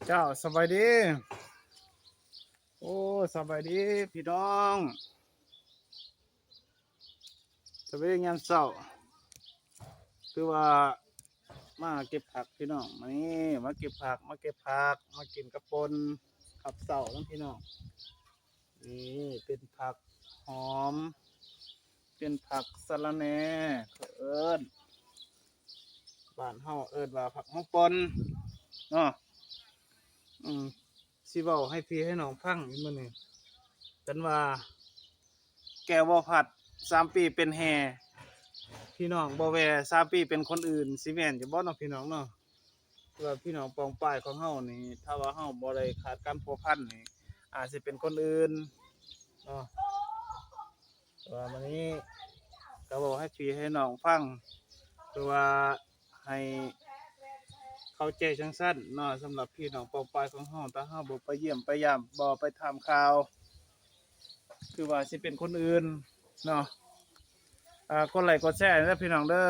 ເຈົ້າ ສະບາຍດີ. ໂອ້ ສະບາຍດີພີ່ນ້ອງ, ສະບາຍດີຍາມເຊົ້າ. ຄືວ່າມາເກັບຜັກພີ່ນ້ອງ, ມານີ້ ມາເກັບຜັກ ມາເກັບຜັກ ມາກິນກັບປົ່ນກັບເຊົ້ານຳພີ່ນ້ອງ. ນີ້ເປັນຜັກຫອມ ເປັນຜັກສະລະແໜ່ ເຂົາເອີ້ນ ບ້ານເຮົາເອີ້ນວ່າຜັກຫົວປົ່ນເນາະ. ອືມ ຊິເວົ້າໃຫ້ພີ່ໃຫ້ນ້ອງຟັງອີກມື້ນີ້ ກັນວ່າ ແກ້ວບໍ່ພັດ ສາມປີເປັນແຮ່, ພີ່ນ້ອງບໍ່ແວ່ ສາມປີເປັນຄົນອື່ນ ຊິແມ່ນຢູ່ບໍ່ເນາະພີ່ນ້ອງເນາະ? ຄືວ່າພີ່ນ້ອງປ້ອງປາຍຂອງເຮົານີ້ ຖ້າວ່າເຮົາບໍ່ໄດ້ຂາດການພົວພັນນີ້ ອາດຊິເປັນຄົນອື່ນເນາະ. ແຕ່ວ່າມື້ນີ້ກໍເວົ້າໃຫ້ພີ່ໃຫ້ນ້ອງຟັງ ຄືວ່າໃຫ້ເຂົ້າໃຈຈັ່ງຊັ້ນເນາະ. ສຳລັບພີ່ນ້ອງປ້ອງປາຍຂອງເຮົາ ຖ້າເຮົາບໍ່ໄປຢ້ຽມໄປຢາມ ບໍ່ໄປຖາມຂ່າວ ຄືວ່າຊິເປັນຄົນອື່ນເນາະ. ອາ ກົດໄລກົດແຊເດີພີ່ນ້ອງເດີ.